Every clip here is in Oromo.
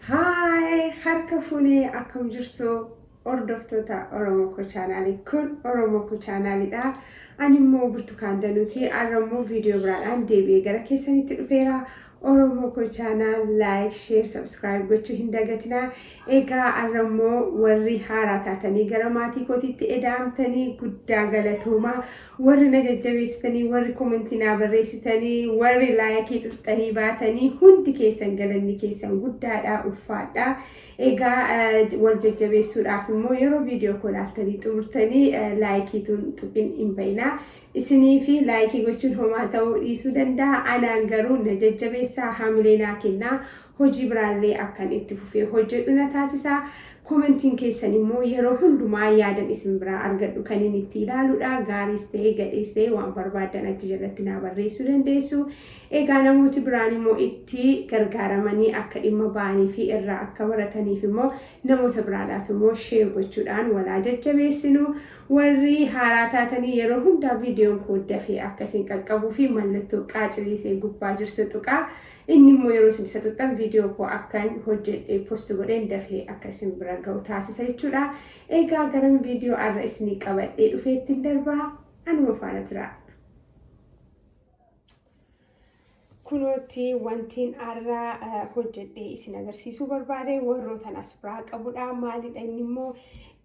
Haay harka fuunee akkam jirtu hordoftoota Oromoo Koo chaanaalii kun Oromoo Koo chaanaaliidha. Ani immoo Burtukaan Danuuti. Har'a immoo viidiyoo biraadhaan deebi'ee gara keessanitti dhufeera. Oromoo Koo chaanaal like, share, subscribe gochuu hin dagatinaa. Egaa har'a immoo warri haaraa taatanii gara maatii kootiitti eda'amtanii guddaa galatoomaa. Warri na jajjabeessitanii, warri komentii naa barreessitanii, warri laayikii xuxxanii baatanii hundi keessan galanni keessan guddaadha, ulfaadha. Egaa wal jajjabeessuudhaaf immoo yeroo viidiyoo koo ilaaltanii xumurtanii laayikiituun tuqin hin bayinaa. Isinii fi laayikii gochuun homaa ta'uu dhiisuu danda'a. Anaan garuu na jajjabeessaa, haamilee naa kennaa, hojii biraallee akkan itti fufee hojjedhu na taasisa. Komentiin keessan immoo yeroo hundumaa yaadan isin biraa argadhu kan inni itti ilaaluudha. Gaariis ta'ee gadhees ta'ee waan barbaaddan achi jalatti naa barreessuu dandeessu. Egaa namooti biraan immoo itti gargaaramanii akka dhimma ba'anii fi irraa akka barataniif immoo namoota biraadhaaf immoo share gochuudhaan walaa jajjabeessinu. Warri haaraa taatanii yeroo hundaa viidiyoon koo dafee akka isin qaqqabuu fi mallattoo qaaciliisee gubbaa jirtu tuqaa. Inni immoo yeroo isin isa tuqxan viidiyoo koo akkan hojjedhee post godheen dafee akka isin bira ga'u taasisa jechuudha. Egaa garan viidiyoo har'a isinii qabadhee dhufeettiin darbaa anuma faana tura. Kunootti wantiin har'a hojjedhee isin agarsiisuu barbaade warrootan as biraa qabudha. Maalidha inni immoo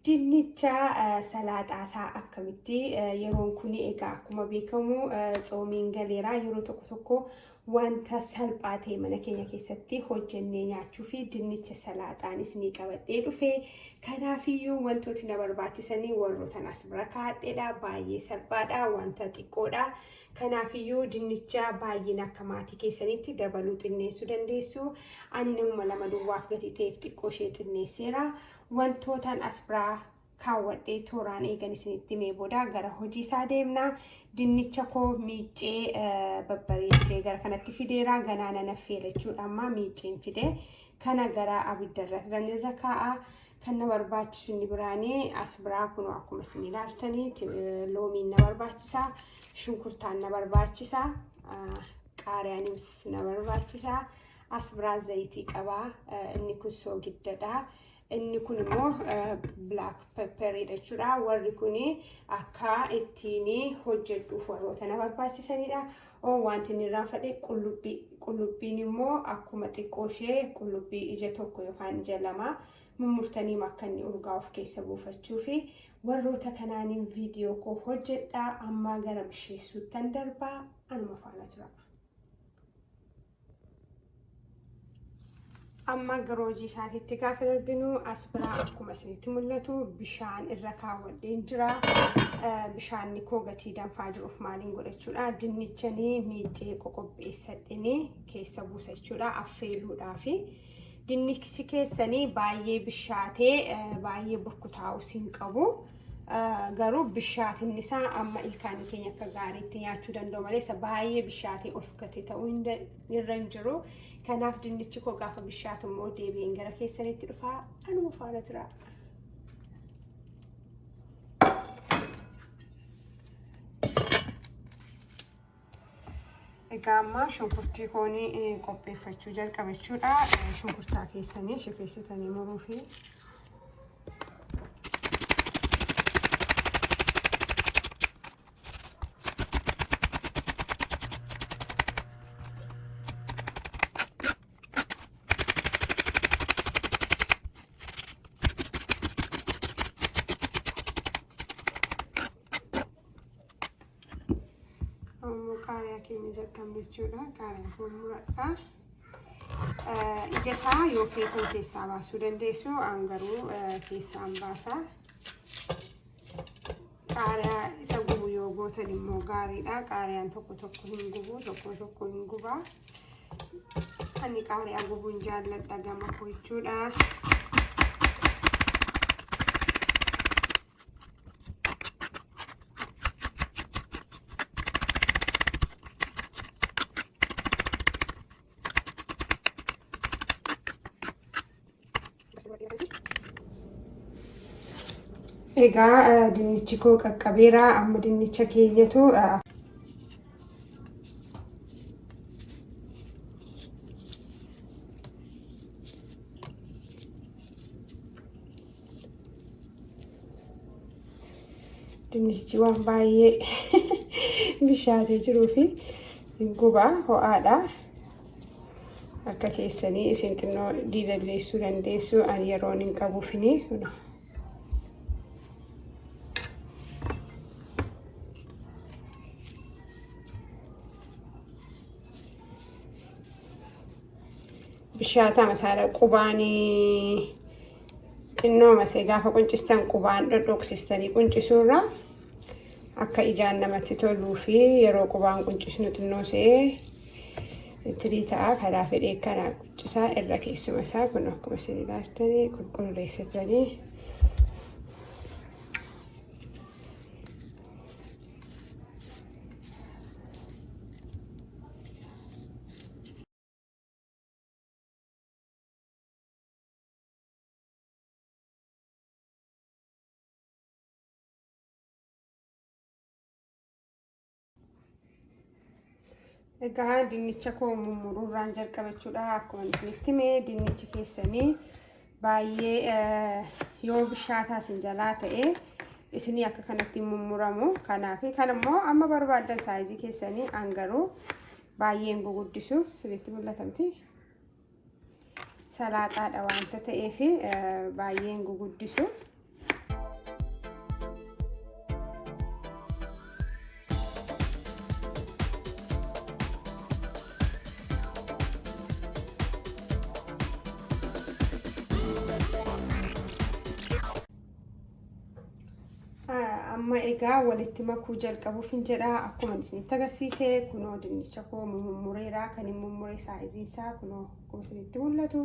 dinnicha salaaxaasaa akkamitti yeroon kun egaa akkuma beekamu tsoomiin galeera yeroo tokko tokko wanta salphaa ta'e mana keenya keessatti hojjennee nyaachuu fi dinnicha salaaxaan isinii qabadhee dhufe. Kanaafiyyuu wantooti na barbaachisanii warrootan as bira kaa'adheedha. Baay'ee salphaadha. Wanta xiqqoodha. Kanaafiyyuu dinnicha baay'ina akka maatii keessaniitti dabaluu xinneessuu dandeessu. Ani namuma lama duwwaaf gatii ta'eef xiqqoo ishee xinneesseera. Wantootan as biraa kaawwadhee tooraan eegan isinitti himee booda gara hojii isaa deemna. Dinnicha koo miiccee babbareechee gara kanatti fideera. Ganaa nan affeela jechuudha amma miicceen fide. Kana gara abiddarra irra kaa'a. Kan na barbaachisu inni biraanii as biraa kunoo akkuma isin ilaaltanii loomiin na barbaachisa. Shunkurtaan na barbaachisa. Qaariyaanis na barbaachisa. As biraa zayitii qaba. Inni kun soogiddadha. Inni kun immoo black pepperidha jechuudha. Warri kun akka ittiin hojjedhuuf warroota na barbaachisanidha. Oo wanti inni irraanfadhe qullubbii. Qullubbiin immoo akkuma xiqqoo ishee qullubbii ija tokko yookaan ija lama mummurtanii akka inni urgaa of keessa buufachuu fi warroota kanaaniin viidiyoo koo hojjedha. Amma gara bisheessuuttan darbaa anuma faana tura. Amma gara hojii isaatiitti gaafa darbinu as biraa akkuma isinitti mul'atu bishaan irra kaawwadheen jira. Bishaanni koo gatii danfaa jiruuf maaliin godhachuudha? Dinnichanii miiccee qoqopheessadhini keessa buusa jechuudha. Affeeluudhaafi. Dinnichi keessanii baay'ee bishaatee baay'ee burkutaa'us hin qabu. Garuu bishaatinni isaa amma ilkaanii keenya akka gaariitti nyaachuu danda'u malee isa baay'ee bishaatee of gate ta'uu irra hin jiru. Kanaaf dinnichi koo gaafa bishaatu immoo deebi'een gara keessanitti dhufaa anuma faana jira. Egaa amma shunkurtii koonii qopheeffachuu jalqabe jechuudha. Shunkurtaa keessanii shifeessitanii muruu fi Ammoo qaariyaa keenya jalqabne jechuudha. Qaariyaa koo muradha. Ija isaa yoo feetan keessaa baasuu dandeessu, an garuu keessaan baasa. Qaariyaa isa gubu yoo gootan immoo gaariidha. Qaariyaan tokko tokko hin gubu, tokko tokko hin guba. Ani qaariyaa gubuun jaalladha gama koo jechuudha. Egaa dinnichi koo qaqqabeera. Amma dinnicha keenyatu dinnichi waan baay'ee bishaatee jiruu fi guba ho'aadha. Akka keessanii isin xinnoo diilalleessuu dandeessu, ani yeroon hin qabuufini. Bishaatama isaadha qubaanii xinnoo masee gaafa quncistan qubaan dhodhoksistanii quncisuurra akka ijaan namatti toluu fi yeroo qubaan quncisnu xinnoo se'ee tirii ta'a. Karaa fedhee kana quncisaa irra keessuma isaa kun akkuma isin ilaaltanii qulqulleessitanii. Egaa dinnicha koo mummuruurraan jalqaba jechuudha. Akkuma isinitti hime, dinnichi keessanii baay'ee yoo bishaataa isin jalaa ta'e isinii akka kanatti mummuramu. Kanaaf kan immoo amma barbaaddan saayizii keessanii, an garuu baay'een guguddisu, isinitti mul'ata miti. Salaaxaadha waanta ta'eef baay'een guguddisu. Amma egaa walitti makuu jalqabuuf hin jedha. Akkuma isinitti agarsiise, kunoo dinnicha koo mummureera. Kan hin mummure saayiziin isaa kunoo akkuma isinitti mul'atu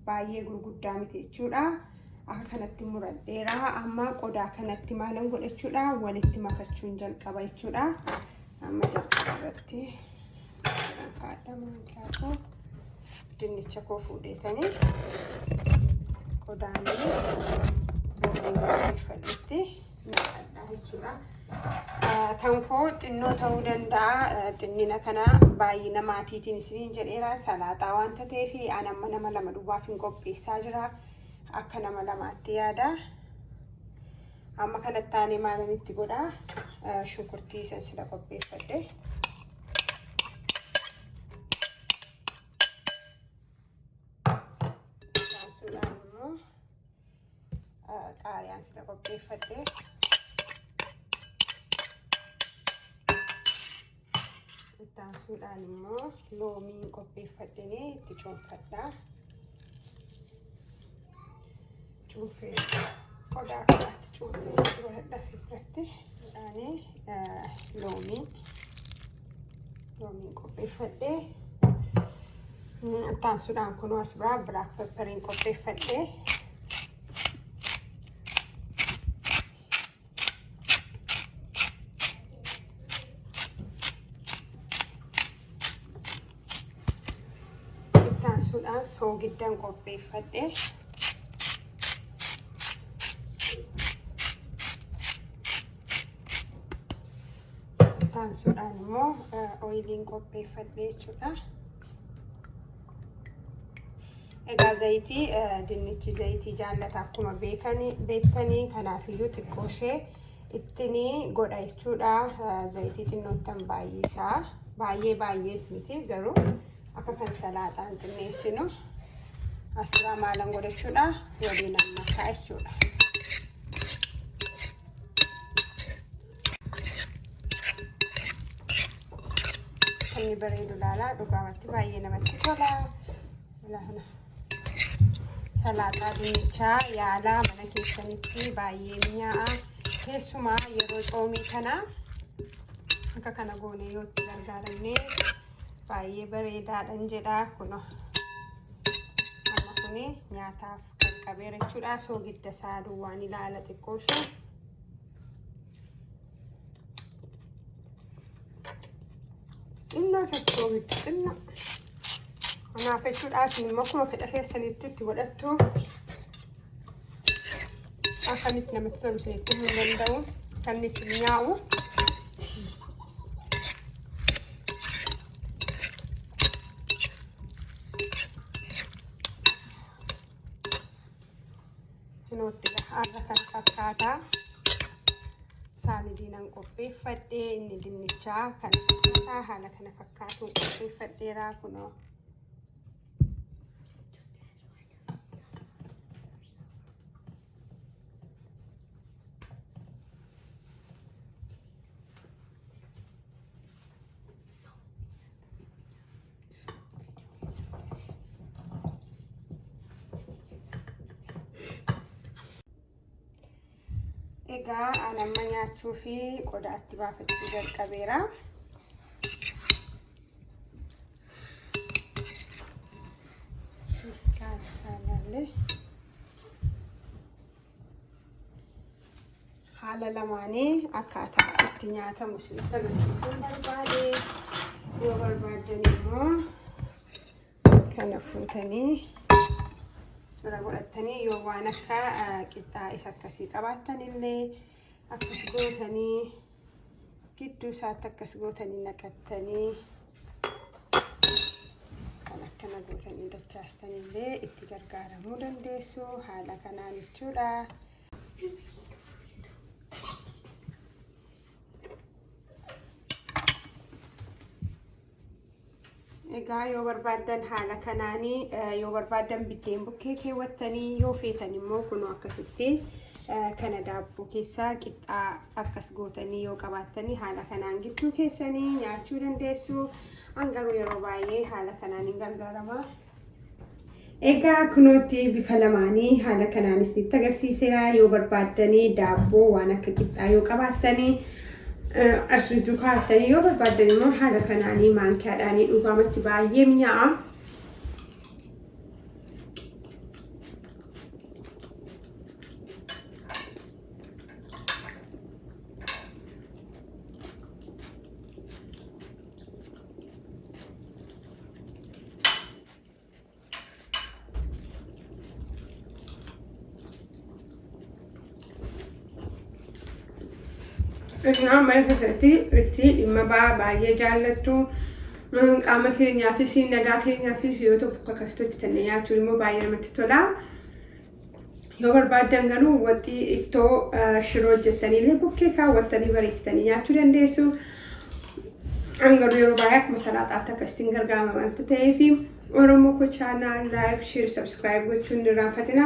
baay'ee gurguddaa miti jechuudha. Akka kanatti muradheera. Amma qodaa kanatti maalan godhachuudha? Walitti makachuun jalqaba jechuudha. Amma jalqaba irratti kaadha maankaa koo, dinnicha koo fuudheetanii qodaanii boolii qopheeffadhutti naqadha jechuudha. Kan koo xinnoo ta'uu danda'a. Xinnina kana baay'ina maatiitiin isiniin jedheera. Salaaxaa waanta ta'eef an amma nama lama duwwaaf hin qopheessaa jira. Akka nama lamaatti yaada. Amma kanatti aanee maalan itti godha? Shunkurtii isan sila qopheeffadhe. Aansuudhaan immoo qaariyaan sila qopheeffadhe. Itti aansuudhaan immoo loomiin qopheeffadhee itti cuunfadha. Cuunfee qodaa kanaatti cuunfee itti godhadha asirratti. Midhaanii loomiin qopheeffadhee. Itti aansuudhaan kunoo as biraa black pepperiin qopheeffadhee. Itti aansuudhaan soogiddan qopheeffadhe. Itti aansuudhaan immoo oiliin qopheeffadhe jechuudha. Egaa zayitii, dinnichi zayitii jaallata akkuma beektanii, kanaafiyyuu xiqqoo ishee ittiin godha jechuudha. Zayitii xinnoottan baay'isaa, baay'ee baay'ees miti, garuu akka kan salaaxaan xinneessinu. Asirraa maalan godhachuudha? Waliin makaa jechuudha. Inni bareedu laalaa, dhugaamatti baay'ee namatti tola. Ilaahuna. Salaaxaa dinnichaa yaalaa mana keessanitti baay'ee mi'aa'a. Keessumaa yeroo tsoomii kana akka kana goonee yoo itti gargaaramne baay'ee bareedaadhan jedha kuno. Amma kuni nyaataaf qaqqabeera jechuudha. Soogidda isaa duwwaan ilaala xiqqoo ishee. Xinnoo isatti soogidda xinnoo. Kanaaf jechuudha isin immoo akkuma fedha keessanitti itti godhattu. Akka inni itti namatti tolu isinitti himuu hin danda'u. Kan inni itti mi'aawu. Kunootti har'a kana fakkaata. Saalidiinan qopheeffadhe inni dinnichaa kana fakkaataa haala kana fakkaatuun qopheeffadheera kunoo. Egaa an amma nyaachuu fi qodaatti baafachuu jalqabeera. Kaala isaa ilaallee. Haala lamaanii akkaataa itti nyaatamu isinitti agarsiisuun barbaade. Yoo barbaaddan immoo kana fuutanii bira godhattanii yoo waan akka qixxaa isa akkasii qabaattan illee akkas gootanii gidduu isaatti akkas gootanii naqattanii kan akkana gootanii dachaastan illee itti gargaaramuu dandeessu haala kanaan jechuudha. Egaa yoo barbaaddan haala kanaanii yoo barbaaddan biddeen bukkee keewwattanii yoo feetan immoo kunoo akkasitti kana daabboo keessaa qixxaa akkas gootanii yoo qabaattanii haala kanaan gidduu keessanii nyaachuu dandeessu. An garuu yeroo baay'ee haala kanaan hin gargaarama. Egaa kunootti bifa lamaanii haala kanaan isinitti agarsiiseera. Yoo barbaaddanii daabboo waan akka qixxaa yoo qabaattanii as gidduu kaa'attanii yoo barbaaddan immoo haala kanaanii maankiyaadhaanii dhugaamatti baay'ee mi'aa'a. Innaa mana keessatti itti dhimma ba'aa baay'ee jaallattu. Qaama keenyaafis nagaa keenyaafis yoo tokko tokko akkasitti hojjetannee nyaachuun immoo baay'ee namatti tola. Yoo barbaaddan garuu waxii ittoo shiroo hojjettanii illee bukkee kaawwattanii bareechitanii nyaachuu dandeessu. An garuu yeroo baay'ee akkuma salaaxaatti akkasittiin gargaarama waanta ta'eef Oromoo koo channel like, share, subscribe gochuun hin irraanfatina.